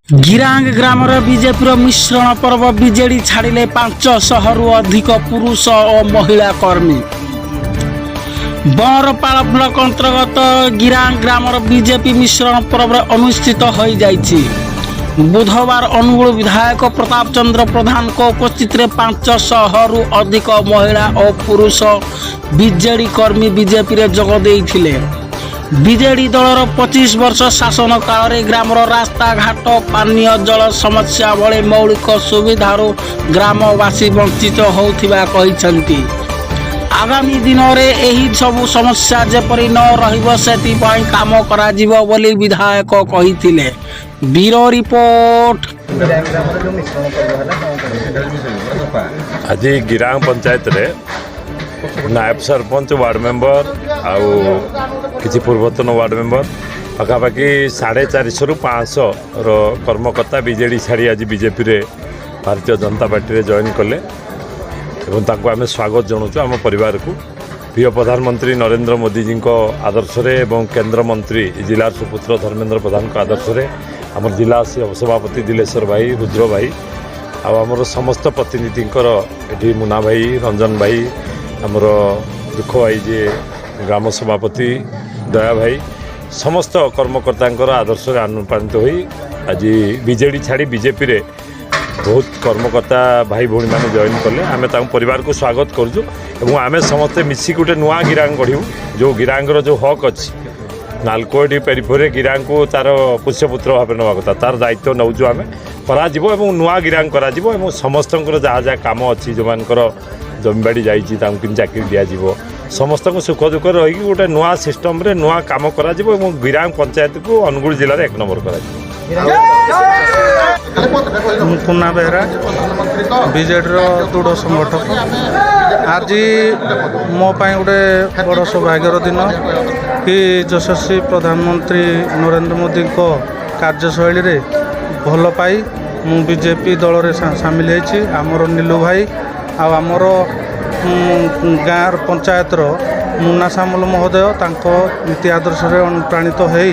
ଗିରାଙ୍ଗ ଗ୍ରାମର ବିଜେପିର ମିଶ୍ରଣ ପର୍ବ। ବିଜେଡି ଛାଡ଼ିଲେ 500ରୁ ଅଧିକ ପୁରୁଷ ଓ ମହିଳା କର୍ମୀ। ବଅଁରପାଳ ବ୍ଲକ ଅନ୍ତର୍ଗତ ଗିରାଙ୍ଗ ଗ୍ରାମର ବିଜେପି ମିଶ୍ରଣ ପର୍ବରେ ଅନୁଷ୍ଠିତ ହୋଇଯାଇଛି। ବୁଧବାର ଅନୁଗୁଳ ବିଧାୟକ ପ୍ରତାପ ଚନ୍ଦ୍ର ପ୍ରଧାନଙ୍କ ଉପସ୍ଥିତିରେ 500ରୁ ଅଧିକ ମହିଳା ଓ ପୁରୁଷ ବିଜେଡି କର୍ମୀ ବିଜେପିରେ ଯୋଗ ଦେଇଥିଲେ। ବିଜେଡି ଦଳର 25 ବର୍ଷ ଶାସନ କାଳରେ ଗ୍ରାମର ରାସ୍ତାଘାଟ, ପାନୀୟ ଜଳ ସମସ୍ୟା ଭଳି ମୌଳିକ ସୁବିଧାରୁ ଗ୍ରାମବାସୀ ବଞ୍ଚିତ ହେଉଥିବା କହିଛନ୍ତି। ଆଗାମୀ ଦିନରେ ଏହି ସବୁ ସମସ୍ୟା ଯେପରି ନ ରହିବ, ସେଥିପାଇଁ କାମ କରାଯିବ ବୋଲି ବିଧାୟକ କହିଥିଲେ। Bureau report. ଗ୍ରାମର ଯେଉଁ ମିଶ୍ରଣ ପର୍ବ ହେଲା, କ'ଣ କହିବେ? ଆଜି ଗିରାଙ୍ଗ ପଞ୍ଚାୟତରେ ନାୟବ ସରପଞ୍ଚ, ୱାର୍ଡ଼ ମେମ୍ବର ଆଉ କିଛି ପୂର୍ବତନ ୱାର୍ଡ଼ ମେମ୍ବର, ପାଖାପାଖି 450ରୁ 500ର କର୍ମକର୍ତ୍ତା ବିଜେଡ଼ି ଛାଡ଼ି ଆଜି ବିଜେପିରେ, ଭାରତୀୟ ଜନତା ପାର୍ଟିରେ ଜଏନ୍ କଲେ ଏବଂ ତାଙ୍କୁ ଆମେ ସ୍ୱାଗତ ଜଣାଉଛୁ ଆମ ପରିବାରକୁ। ପ୍ରିୟ ପ୍ରଧାନମନ୍ତ୍ରୀ ନରେନ୍ଦ୍ର ମୋଦିଜୀଙ୍କ ଆଦର୍ଶରେ ଏବଂ କେନ୍ଦ୍ରମନ୍ତ୍ରୀ, ଜିଲ୍ଲାର ସୁପୁତ୍ର ଧର୍ମେନ୍ଦ୍ର ପ୍ରଧାନଙ୍କ ଆଦର୍ଶରେ ଆମର ଜିଲ୍ଲା ସଭାପତି ଦିଲେଶ୍ୱର ଭାଇ, ରୁଦ୍ର ଭାଇ ଆଉ ଆମର ସମସ୍ତ ପ୍ରତିନିଧିଙ୍କର, ଏଠି ମୁନା ଭାଇ, ରଞ୍ଜନ ଭାଇ, ଆମର ଦୁଃଖ ଭାଇ ଯିଏ ଗ୍ରାମ ସଭାପତି, ଦୟା ଭାଇ, ସମସ୍ତ କର୍ମକର୍ତ୍ତାଙ୍କର ଆଦର୍ଶରେ ଅନୁପ୍ରାଣିତ ହୋଇ ଆଜି ବିଜେଡ଼ି ଛାଡ଼ି ବିଜେପିରେ ବହୁତ କର୍ମକର୍ତ୍ତା ଭାଇ ଭଉଣୀମାନେ ଜଏନ୍ କଲେ। ଆମେ ତାଙ୍କ ପରିବାରକୁ ସ୍ୱାଗତ କରୁଛୁ ଏବଂ ଆମେ ସମସ୍ତେ ମିଶିକି ଗୋଟେ ନୂଆ ଗିରାଙ୍ଗ ଗଢ଼ିବୁ। ଯେଉଁ ଗିରାଙ୍ଗର ଯେଉଁ ହକ୍ ଅଛି, ନାଲକୋ ଏଠି ପେରିଫେରିରେ ଗିରାଙ୍ଗକୁ ତାର ପୋଷ୍ୟପୁତ୍ର ଭାବେ ନେବା କଥା, ତାର ଦାୟିତ୍ୱ ନେଉଛୁ ଆମେ, କରାଯିବ ଏବଂ ନୂଆ ଗିରାଙ୍ଗ କରାଯିବ ଏବଂ ସମସ୍ତଙ୍କର ଯାହା ଯାହା କାମ ଅଛି, ଯେଉଁମାନଙ୍କର ଜମିବାଡ଼ି ଯାଇଛି ତାଙ୍କୁ କେମିତି ଚାକିରି ଦିଆଯିବ, ସମସ୍ତଙ୍କୁ ସୁଖ ଦୁଃଖରେ ରହିକି ଗୋଟେ ନୂଆ ସିଷ୍ଟମରେ ନୂଆ କାମ କରାଯିବ ଏବଂ ଗିରାଙ୍ଗ ପଞ୍ଚାୟତକୁ ଅନୁଗୁଳ ଜିଲ୍ଲାରେ ଏକ ନମ୍ବର କରାଯିବ। ମୁଁ କୁନା ବେହେରା, ବିଜେଡ଼ିର ଦୃଢ଼ ସଂଗଠକ। ଆଜି ମୋ ପାଇଁ ଗୋଟେ ବଡ଼ ସୌଭାଗ୍ୟର ଦିନ କି ଯଶସ୍ୱୀ ପ୍ରଧାନମନ୍ତ୍ରୀ ନରେନ୍ଦ୍ର ମୋଦିଙ୍କ କାର୍ଯ୍ୟଶୈଳୀରେ ଭଲ ପାଇ ମୁଁ ବିଜେପି ଦଳରେ ସାମିଲ ହେଇଛି। ଆମର ନିଲୁ ଭାଇ ଆଉ ଆମର ଗାଁର ପଞ୍ଚାୟତର ମୁନା ସାମଲ ମହୋଦୟ, ତାଙ୍କ ନୀତି ଆଦର୍ଶରେ ଅନୁପ୍ରାଣିତ ହେଇ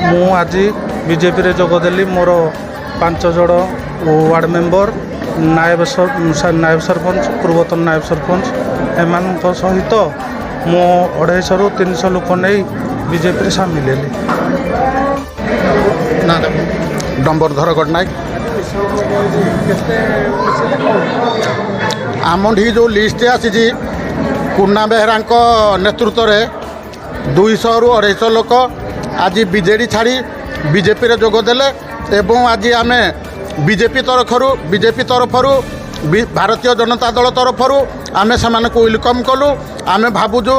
ମୁଁ ଆଜି ବିଜେପିରେ ଯୋଗଦେଲି। ମୋର ପାଞ୍ଚ ଜଣ ୱାର୍ଡ଼ ମେମ୍ବର, ନାୟବ ସରପଞ୍ଚ, ପୂର୍ବତନ ନାୟବ ସରପଞ୍ଚ, ଏମାନଙ୍କ ସହିତ ମୁଁ 250ରୁ 300 ଲୋକ ନେଇ ବିଜେପିରେ ସାମିଲ ହେଲି। ନା, ଡମ୍ବରଧର ଗଡ଼ନାୟକ। କେତେ ମିଶିଲେ, କ'ଣ? ଆମଠି ଯେଉଁ ଲିଷ୍ଟ ଆସିଛି, କୁନା ବେହେରାଙ୍କ ନେତୃତ୍ୱରେ 200ରୁ 250 ଲୋକ ଆଜି ବିଜେଡ଼ି ଛାଡ଼ି ବିଜେପିରେ ଯୋଗ ଦେଲେ ଏବଂ ଆଜି ଆମେ ବିଜେପି ତରଫରୁ, ଭାରତୀୟ ଜନତା ଦଳ ତରଫରୁ ଆମେ ସେମାନଙ୍କୁ welcome କଲୁ। ଆମେ ଭାବୁଛୁ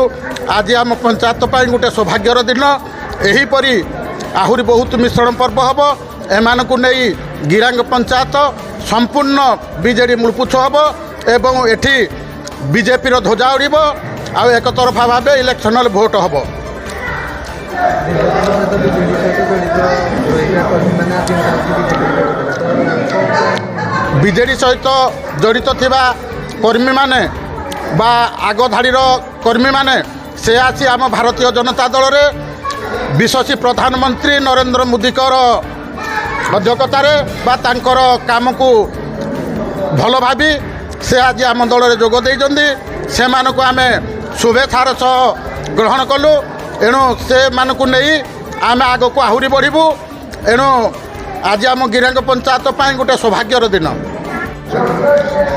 ଆଜି ଆମ ପଞ୍ଚାୟତ ପାଇଁ ଗୋଟେ ସୌଭାଗ୍ୟର ଦିନ। ଏହିପରି ଆହୁରି ବହୁତ ମିଶ୍ରଣ ପର୍ବ ହେବ। ଏମାନଙ୍କୁ ନେଇ ଗିରାଙ୍ଗ ପଞ୍ଚାୟତ ସମ୍ପୂର୍ଣ୍ଣ ବିଜେଡ଼ି ମୂଳପୋଛ ହେବ ଏବଂ ଏଠି ବିଜେପିର ଧ୍ୱଜା ଉଡ଼ିବ ଆଉ ଏକତରଫା ଭାବେ ଇଲେକ୍ସନରେ ଭୋଟ ହେବ। ଦୀର୍ଘଦିନ ସହିତ ବିଜେଡି ସହିତ ଜଡ଼ିତ ରହିଥିବା କର୍ମୀମାନେ ଆଜି ହଠାତ୍ ବିଜେପିରେ ଯୋଗ ଦେଲେ, ତ କ'ଣ? ବିଜେଡ଼ି ସହିତ ଜଡ଼ିତ ଥିବା କର୍ମୀମାନେ ବା ଆଗ ଧାଡ଼ିର କର୍ମୀମାନେ ସେ ଆସି ଆମ ଭାରତୀୟ ଜନତା ଦଳରେ ବିଶ୍ୱସୀ ପ୍ରଧାନମନ୍ତ୍ରୀ ନରେନ୍ଦ୍ର ମୋଦିଙ୍କର ଅଧ୍ୟକ୍ଷତାରେ ବା ତାଙ୍କର କାମକୁ ଭଲ ଭାବି ସେ ଆଜି ଆମ ଦଳରେ ଯୋଗ ଦେଇଛନ୍ତି। ସେମାନଙ୍କୁ ଆମେ ଶୁଭେଚ୍ଛାର ସହ ଗ୍ରହଣ କଲୁ। ଏଣୁ ସେମାନଙ୍କୁ ନେଇ ଆମେ ଆଗକୁ ଆହୁରି ବଢ଼ିବୁ। ଏଣୁ ଆଜି ଆମ ଗିରାଙ୍ଗ ପଞ୍ଚାୟତ ପାଇଁ ଗୋଟେ ସୌଭାଗ୍ୟର ଦିନ।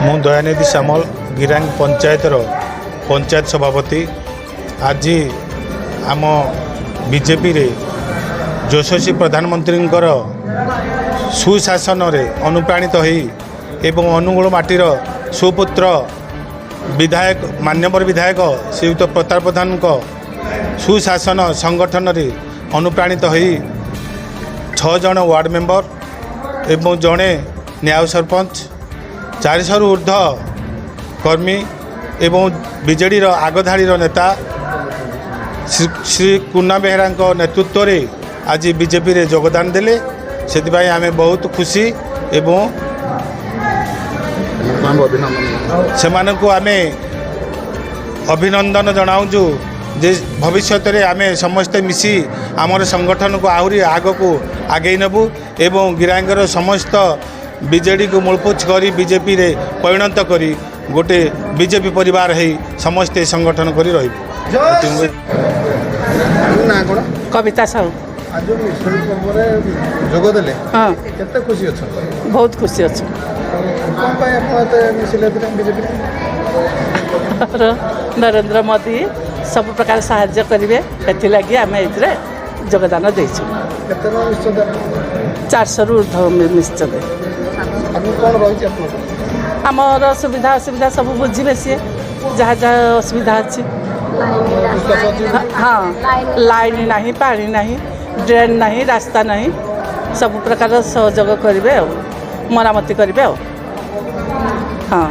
ମୁଁ ଦୟାନିଧି ସାମଲ, ଗିରାଙ୍ଗ ପଞ୍ଚାୟତର ପଞ୍ଚାୟତ ସଭାପତି। ଆଜି ଆମ ବିଜେପିରେ ଯଶସ୍ୱୀ ପ୍ରଧାନମନ୍ତ୍ରୀଙ୍କର ସୁଶାସନରେ ଅନୁପ୍ରାଣିତ ହୋଇ ଏବଂ ଅନୁଗୁଳ ମାଟିର ସୁପୁତ୍ର ବିଧାୟକ, ମାନ୍ୟବର ବିଧାୟକ ଶ୍ରୀଯୁକ୍ତ ପ୍ରତାପ ପ୍ରଧାନଙ୍କ ସୁଶାସନ ସଂଗଠନରେ ଅନୁପ୍ରାଣିତ ହୋଇ ଛଅ ଜଣ ୱାର୍ଡ଼ ମେମ୍ବର ଏବଂ ଜଣେ ନ୍ୟାୟ ସରପଞ୍ଚ, 400ରୁ ଉର୍ଦ୍ଧ୍ୱ କର୍ମୀ ଏବଂ ବିଜେଡ଼ିର ଆଗଧାଡ଼ିର ନେତା ଶ୍ରୀ ଶ୍ରୀ କୁନା ବେହେରାଙ୍କ ନେତୃତ୍ୱରେ ଆଜି ବିଜେପିରେ ଯୋଗଦାନ ଦେଲେ। ସେଥିପାଇଁ ଆମେ ବହୁତ ଖୁସି ଏବଂ ସେମାନଙ୍କୁ ଆମେ ଅଭିନନ୍ଦନ ଜଣାଉଛୁ। ଯେ ଭବିଷ୍ୟତରେ ଆମେ ସମସ୍ତେ ମିଶି ଆମର ସଂଗଠନକୁ ଆହୁରି ଆଗକୁ ଆଗେଇ ନେବୁ ଏବଂ ଗିରାଙ୍ଗର ସମସ୍ତ ବିଜେଡ଼ିକୁ ମୂଳପୋଛ କରି ବିଜେପିରେ ପରିଣତ କରି ଗୋଟେ ବିଜେପି ପରିବାର ହେଇ ସମସ୍ତେ ସଂଗଠନ କରି ରହିବୁ। ନା କ'ଣ? କବିତା ସାହୁ। ଆଜି ଯୋଉ ମିଶ୍ରଣ ପର୍ବରେ ଯୋଗ ଦେଲେ, କେତେ ଖୁସି ଅଛନ୍ତି? ବହୁତ ଖୁସି ଅଛୁ। କ'ଣ ପାଇଁ ଆପଣ ଏତେ ମିଶିଲେ ଏଥିରେ ବିଜେପିରେ? ଆମର ନରେନ୍ଦ୍ର ମୋଦି ସବୁ ପ୍ରକାର ସାହାଯ୍ୟ କରିବେ, ଏଥିଲାଗି ଆମେ ଏଥିରେ ଯୋଗଦାନ ଦେଇଛୁ। କେତେ ଜଣ ମିଶିଛନ୍ତି ଆପଣ? 400ରୁ ଉର୍ଦ୍ଧ୍ୱ ମିଶିଛନ୍ତି। ଆଗକୁ କ'ଣ ରହିଛି ଆପଣଙ୍କର? ଆମର ସୁବିଧା ଅସୁବିଧା ସବୁ ବୁଝିବେ ସିଏ, ଯାହା ଯାହା ଅସୁବିଧା ଅଛି। ବିଶ୍ୱାସ ଅଛି? ହଁ, ଲାଇନ୍ ନାହିଁ, ପାଣି ନାହିଁ, ଡ୍ରେନ୍ ନାହିଁ, ରାସ୍ତା ନାହିଁ, ସବୁ ପ୍ରକାର ସହଯୋଗ କରିବେ ଆଉ ମରାମତି କରିବେ ଆଉ ହଁ।